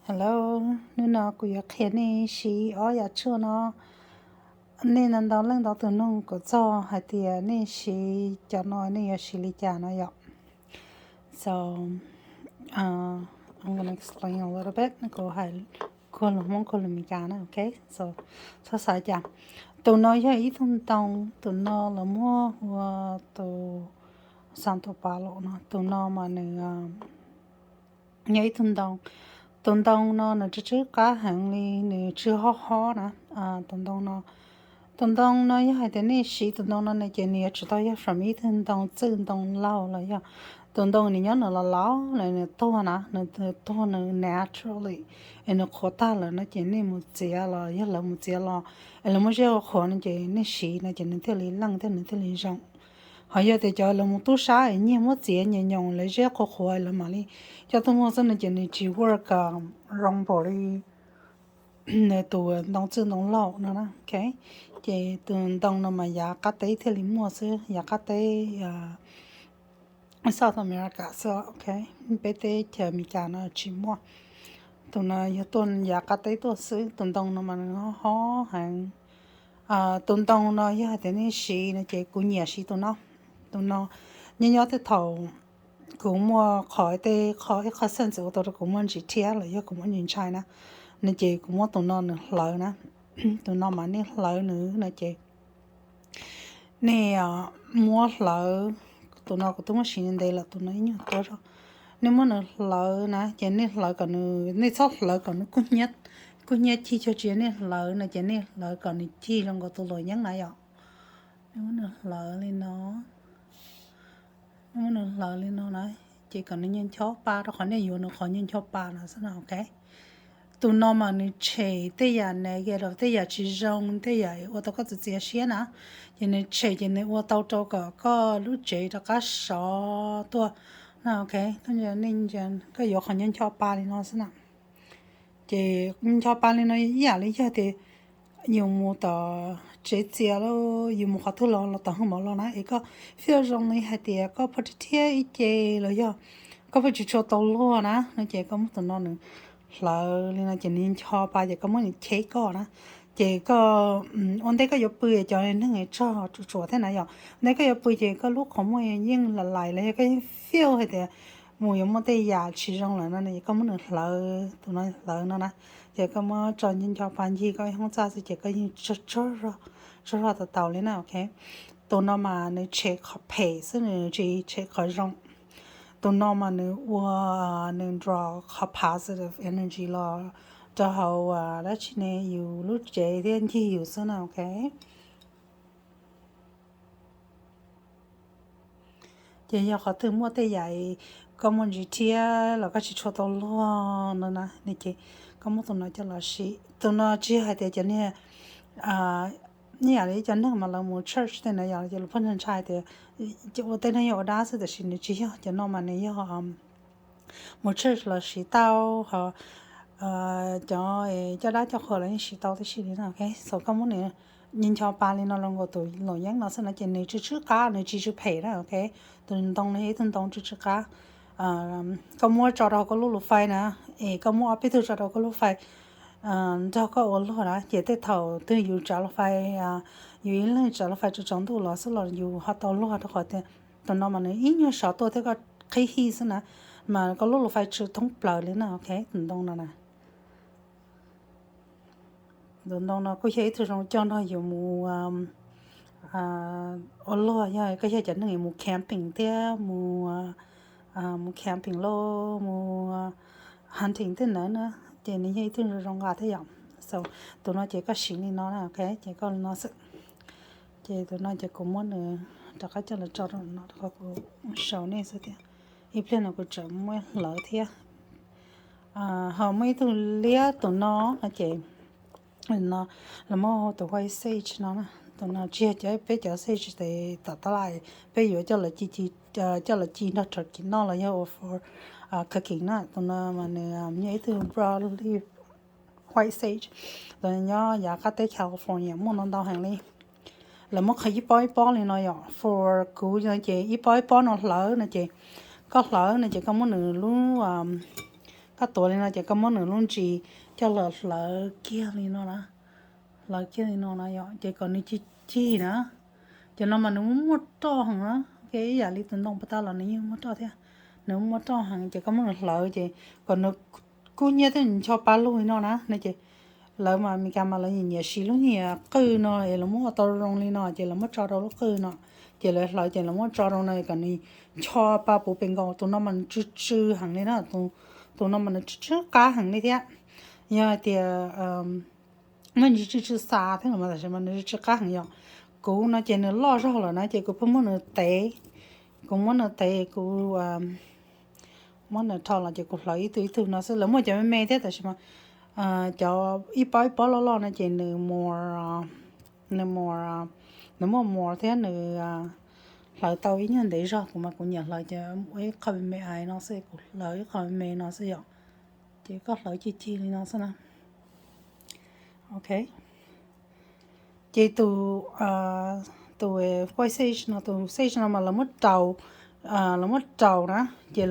Hello, hnub no kuv yuav qhia nej siv ob yam tshuaj no. Nej ntau ntau leej ntau tus nug kuv txog hais tias nej siv cov no nej yuav siv li cas no yom. So, uh, I'm gonna explain a little bit. Kuv hais kuag lus Hmoob kuag lus Meskas na, ok? So, txhob xav cas. Tus no yog ib tug ntoo, tus no lawv muab hu ua tus Santo Palo no, tus no mas nws yog ib tug ntoo. Tus ntoo no nws tsw tsw qab heev li, nws tsw hob hob na. Tus ntoo no, tus ntoo no yog hais tias nej siv tus ntoo no ne ces nws yuav tsum tau yog from ib tug ntoo txwj ntoo laug los yog tus ntoo nws nyob nws los laus lawm nws tuag na, nws tuag nws naturally, es nws qhuav tag lawm no ces nej mus txiav los yog lawv mus txiav los es lawv muab zeb ua qhuav no ces nej siv no ces nws thiaj li leej thiab nws thiaj li zoo. Ho yog tias cov lawv mus tub sab es nyiag muab txiav nyias nyoos lawv zeb qhuav qhuav lawv mam li coj tuaj muag xwb no ces nws tsis work zoo npaum li nws tus ntoo txwj ntoo laug no na, ok. Ces tus ntoo no mas yav qab teb thiaj li muaj xwb, yav qab teb South America xwb, ok. Peb teb chaws Amelikas no tsis muaj. Tus no yog tuaj yav qab teb tuaj xwb, tus ntoo no mas nws hob heev. Tus ntoo no yog hais tias nej siv no ces kuv nyiam siv tus no. Tus no nyob nyob tej thaum kuv muaj qhov tej qho ib qho xeej txwm ua tau rau kuv muaj ntsis thiab los yog kuv muaj ntsis ntshai na, no ces kuv muab tus no nws hlawv na. Tus no mas nej hlawv nws no ces nej muab hlawv, tus no kuv twb muab siv ntev lawm, tus no ib nyuag tuab zog. Nej muab nws hlawv na ces nej hlawv kom nws, nej txhob hlawv kom nws kub hnyiab cig cuag tsi, nej hlawv no ces nej hlawv kom nws cig zoo nkaus tus luam yeeb na yom. Nej muab nws hlawv li no, nej muab nws hlawv li no na, ces kom nws ncho ncho pa rau qhov nej yuav nws qhov ncho ncho pa no xwb na, ok. Tus no mas nws tshem tej yam negative, tej yam tsis zoo, tej yam ua tau koj txiav txiav siab na, ces nws tshem ces nws ua tau rau kom koj lub tsev rov qab sov tuaj na, ok. Koj yuav qhov ncho ncho pa li no xwb na. Ces ncho pa li no ib yam li yog tias yus mus tom tsev txias los yus mus qhov twg los los tom hwj mov los na es koj feel zoo li hais tias koj pheej thiab ib ce los yog koj pheej tsis tshua tau luag na no ces koj muab tus no nws hlawv li no ces nws ncho pa ces koj muab nws cheb koj na. Ces koj ua ntej koj yuav pw cov neeg tsog tsuam tsuam thiab na yom, ua ntej koj yuav pw ces koj lub qhov muag yeej lam lais los yog koj yeej feel hais tias mus yuav muaj tej yam tsis zoo lawm no ces koj muab nws hlawv, tus no hlawv no na, ces koj muab tso ncho ncho pa ncig koj ib hoob txaj xwb ces koj yeej tsaug zog tau tau li na, ok. Tus no mas nws tshem qhov phem xwb, nws tsis tshem qhov zoo. Tus no mas nws ua, nws draw qhov positive energy los rau hauv dab tsi ne, yus lub tsev thiab ncig yus xwb na, ok. Ces yog qhov twg muaj tej yam koj muaj ntsis thiab los koj tsis tshua tau luag no na, ces koj muab tus no coj los siv. Tus no tsis hais tias cov niag, ib yam li cov neeg mas lawv mus church tej na yom, ces lawv pheej ntshai tias ua tej neeg yog ua dab xwb, tiam sis nws tsis yog, cov no mas nws yog mus church los siv tau, ho cov coj dab coj qhua los yeej siv tau tib si li na, ok. So koj muab nws ncho pa li no rau nkaus tus luam yeeb no xwb na, ces nws tsw tsw qab, nws tsis tsw phem na, ok. Tus ntoo no yog ib tug ntoo tsw tsw qab. Koj muab tso rau koj lub lus fais na, es koj muab ob peb tug tso rau koj lub fais nrog koj ua luag na, ces tej thaum twg yus tsav lus fais, yus ib leeg tsav lus fais tsaus ntuj los xwb los yus ho tau luag rau qhov tias tus no mas nws ib nyuag sov tuaj thiab koj qhib hij xwb na, mas koj lub lus fais tsw thoob plaws li na, ok. Tus ntoo no na, tus ntoo no kuj yog ib tug zoo coj nrog yus mus ua luag, yog koj yog cov neeg mus camping thiab mus, mus camping los mus hunting tej ntawd na, ces nws yog ib tug zoo zoo nqa thiab yom. So tus no ces koj siv li no na, ok, ces koj li no xwb. Ces tus no ces kuv muab nws rov qab coj los tso rau no rau qhov kuv show nej xwb tias ib pliag no kuv tseem muab hlawv thiab. Ho muaj ib tug liab tus no no ces no, lawv muab hu tus white sage no na. Tus no tsis yog cov peb cov sage tes tom tab laj peb yuav coj los ci, coj los ci nrog turkey noj los yog ua for cooking na. Tus no mas nws yog ib tug broad leaf white sage, tus nyob yav qab teb California muaj ntau ntau heev li. Lawv muab qhwv ib pob ib pob li no yom, for kuv no ces ib pob ib pob no hlawv no ces, koj hlawv no ces koj muab nws lub Koj tuav li no ces koj muab nws lub ntsis coj los hlawv kiag li no na, hlawv kiag li no na yom, ces kom nws cig cig na. Cov no mas nws muaj muaj roj heev na, ib yam li tus ntoo pas tas los nws yeej muaj roj thiab. Nws muaj muaj roj heev ces koj muab nws hlawv ces kom nws kub hnyiab thiab nws ncho pa lug li no na no ces lawv mas Meskas mas lawv nyiam nyiam siv lub nyiam qwj no es lawv muab ua tau zoo li no ces lawv muab tso rau lub qwj no, ces lawv hlawv ces lawv muab tso rau no kom nws ncho pa puv pes nkaus. Tus no mas nws tsw tsw heev li na, tus no mas nws tsw tsw qab heev li thiab. Yog hais tias muaj ntsis tsw tsw xav thiab los mas tab sis mas nws tsw tsw qab heev yom. Kuv no ces nws loj zog lawm na ces kuv pheej muab nws tev, kuv muab nws tev, kuv muab nws rho los ces kuv hlawv ib tug ib tug no xwb. Lawv muaj cov me me thiab tab sis mas cov ib pob ib pob loj loj no ces nws more, nws more, nws muaj more thiab nws hlawv tau ib nyuag ntev zog. Kuv mas kuv nyiam hlawv cov ib qho me me no xwb, kuv hlawv ib qho me me no xwb yom. Ces koj hlawv cig cig li no xwb na. Ok. Ces tus, tus white sage no, tus sage no mas lawv muab raus, lawv muab raus na, ces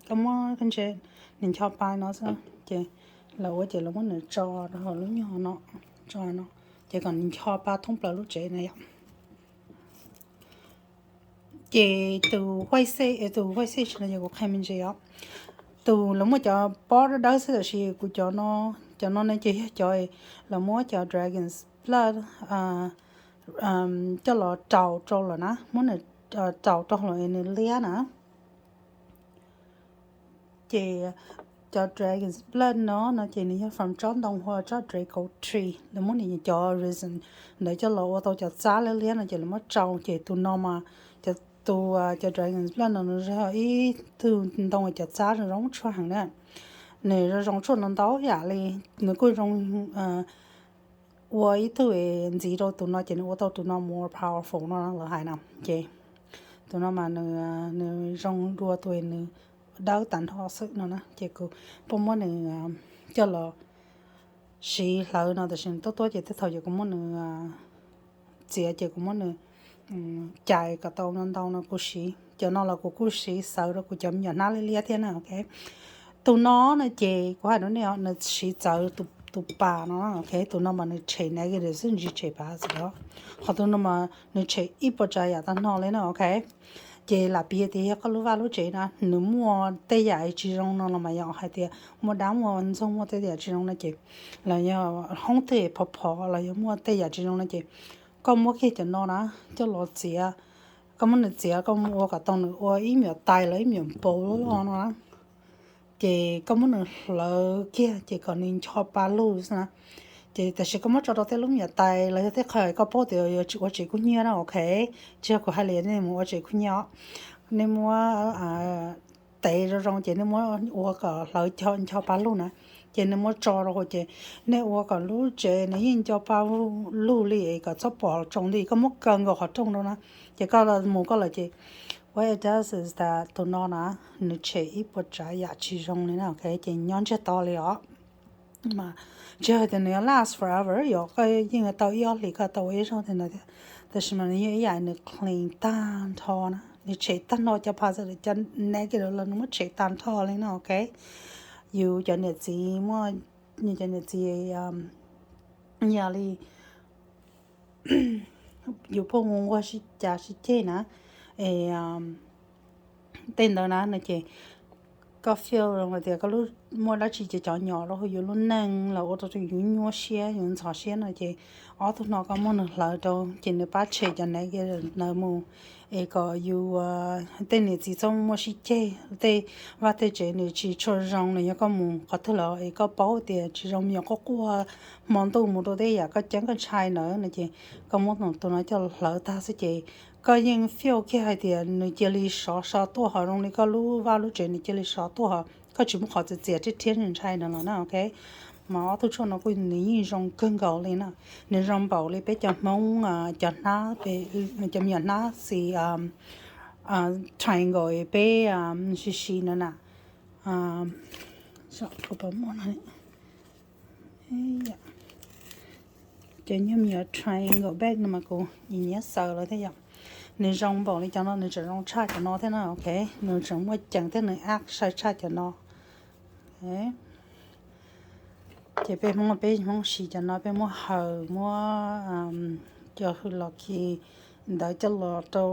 koj muab nws ncho pa no xwb ces lawv ua ces lawv muab nws tso rau hauv lub nyuag no, tso no, ces kom nws ncho pa thoob plaws lub tsev na yom. Ces tus white sage, tus white sage no ces kuv qhia me ntsis os. Tus lawv muaj cov pob dawb dawb xwb tab sis kuv cov no, cov no ne ces yog cov lawv muab cov dragon's blood coj los raus rau lawm na, muab nws raus rau lawm nws liab na. Ces cov dragon's blood no no ces nws yog from tsob ntoo hu ua tsob draco tree, lawv muab nws cov resin ntawd coj los ua tau cov txab liab liab no ces lawv muab raus ces tus no mas, cov, tus, cov dragon's blood no nws yog ib tug ntoo cov txab zoo zoo tshuaj heev na. Nws zoo zoo tshuaj no ntau yam li, nws kuj zoo ua ib tug ntxiv rau tus no ces nws ua tau tus no more powerful no lawv hais na. Ces tus no mas nws zoo dua tus nws dawb tag nrho xwb no na ces kuv pheej muab nws coj los siv hlawv no tab sis nws tuab tuab ces tej thaum ces kuv muab nws txiav ces kuv muab nws cais kom tau ntau ntau no kuv siv. Cov no los kuv kuj siv xaws rau kuv cov me nyuam hnab liab liab thiab na, ok. Tus no no ces kuv hais rau nej os, nws siv txawv tus pas no, ok. Tus no mas nws tshem negative xwb, nws tsis tshem positive os. Qhov tus no mas nws tshem ib puas tsav yam tag nrho li na, ok. Ces lam piav tias yog koj lub vaj lub tsev na nws muaj tej yam tsis zoo no los mas yog hais tias muaj dab muaj ntxoog muaj tej yam tsis zoo no ces, los yog hoob twg phov phov los yog muaj tej yam tsis zoo no ces koj muab kiag cov no na coj los txiav. Koj muab nws txiav, koj mus ua kom tau nws ua ib me nyuam tais los ib me nyuam npaum loj loj no na. Ces koj muab nws hlawv kiag ces kom nws ncho pa lug xwb na. Ces tab sis koj muab tso rau tej lub me nyuam tais los yog tej qho koj paub tias yuav ua tsev kub hnyiab na, ok. Tsis yog kuv hais li nej mus ua tsev kub hnyiab os. Nej muab tev zoo zoo ces nej muab ua kom hlawv ncho pa lug na. Ces nej muab tso rau hauv ces nej ua kom lub tsev nws yeej ncho pa lug li es kom txhob pom tsaus nti, koj muab kaw nkaus qhov rooj rau na. Ces koj mus koj lawm ces what it does is that tus no na nws tshem ib puas tsav yam tsis zoo li na, ok. Ces nyob ntsiag to li os. Mas tsis yog tias nws yuav last forever, yog koj yeej tau ib ob hlis koj tau ua ib zaug tej no thiab. Tab sis mas nws yog ib yam nws clean tag nrho na, nws tshem tag nrho cov positive, cov negative los nws muab tshem tag nrho li no, ok. Yus cov niam txiv muaj, yus cov niam txiv yog li yus pheej mus nquag sib cav sib ceg na, es tej ntawd na no ces koj feel zoo hais tias koj lub, muaj dab tsi ces cov nyom rau hauv yus lub neej los ua rau yus nyuaj siab yus ntxhov siab no ces ob tug no koj muab nws hlawv rau ces nws pab tshem cov negative ntawd mus, es kom yus tej niam txiv txhob muaj sib ceg, tej vaj tej tsev nws tsis tshua zoo, nws yog koj mus qhov twg los es koj paub tias tsis zoo, me nyuam quaj quaj hmo ntuj mus rau tej yam koj ceeb koj ntshai ntawd no ces koj muab tus no coj hlawv tag xwb ces koj yeej feel kiag hais tias nws cia li sov so tuaj hos, zoo li koj lub vaj lub tsev nws cia li sov tuaj hos, koj tsis muaj qhov txiav txiav rhiab rhiab ntshai ntawd los na, ok. Mas ob tug tshuaj no kuj nws yeej zoo kawg nkaus li na. Nws zoo npaum li peb cov Hmoob cov hnab, cov me nyuam hnab xis triangle peb siv siv ntawd na. Cov nyuag me nyuam triangle bag no mas kuv nyiam nyiam xaws lawm thiab yom. Nws zoo npaum li cov no, nws tseem zoo tshaj cov no thiab na, ok. Nws tseem muaj ceem thiab nws act sai tshaj cov no. Ces peb Hmoob, peb Hmoob siv cov no peb muab haws, muab cov hws los khi ntawd coj los rau,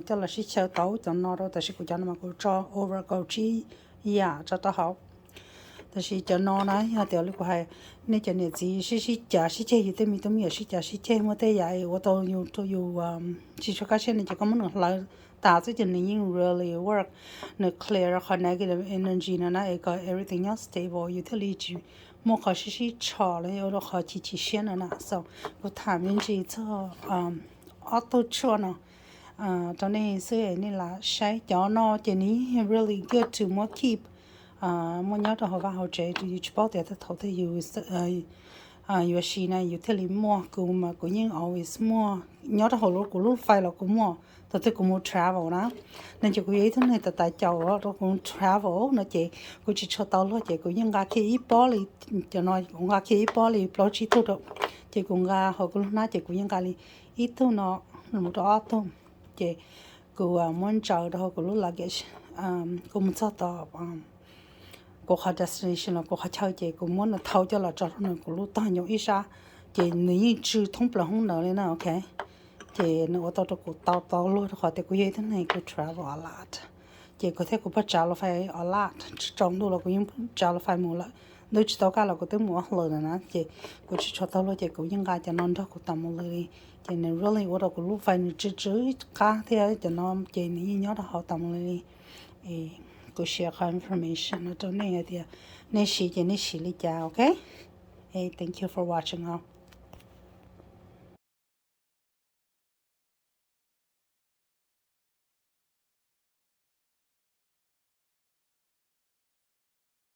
coj los sib xyaw tau cov no rau, tab sis kuv cov no mas kuv tso over kaum tsib yam tso rau hauv. Tab sis cov no na yog tias li kuv hais, nej cov niam txiv sib sib cav sib ceg, yus tej me tub me nyuam sib cav sib ceg muaj tej yam es ua tau yus, rau yus tsis tshua kaj siab no ces koj muab nws hlawv tas xwb ces nws yeej really work, nws clear qhov negative energy no na es kom everything nyob stable, yus thiaj li tsis muaj qhov sib sib tsho los ua rau qhov chim chim siab no na. So kuv tham me ntsis txog ob tug tshuaj no rau nej xwb, nej lam saib. Cov no ces nws yeej really good to muab keep, muab nyob rau hauv vaj hauv tsev, yus tsis paub tias thaum twg yus yuav siv na yus thiaj li muaj. Kuv mas kuv yeej always muaj nyob rau hauv kuv lub file los kuv muaj, thaum twg kuv mus travel na. No ces kuv yog ib tug neeg tas tas caum rau kuv travel no ces kuv tsis tshua tau luag ces kuv yeej nqa kiag ib pob li, cov no kuv nqa kiag ib pob li plaub tsib tug rau, ces kuv nqa hauv kuv lub hnab ces kuv yeej nqa li ib tug no mus rau ob tug, ces kuv muab ntsaws rau hauv kuv lub luggage. Kuv mus txog tom kuv qhov destination los kuv qhov chaw ces kuv muab nws thau coj los tso rau nws kuv lub tog nyob ib sab, ces nws yeej tsw thoob plaws hoob ntawd li na, ok. Ces nws ua tau rau kuv tau tau luag rau qhov tias kuv yog ib tug neeg kuv travel a lot, ces kuv thiab kuv pog tsav luv fais a lot, tsaus ntuj los kuv yeej tsav luv fais mus lawm, ntuj tsis tau kaj los kuv twb mus ua hluas lawm na, ces kuv tsis tshua tau luag ces kuv yeej nqa cov no nrog kuv tas mus li. Ces nws really ua rau kuv lub file nws tsw tsw qab thiab cov no ces nws yeej nyob rau hauv tas mus li. Kuv share qhov information no rau nej hais tias nej siv ces nej siv li cas, ok. Thank you for watching os.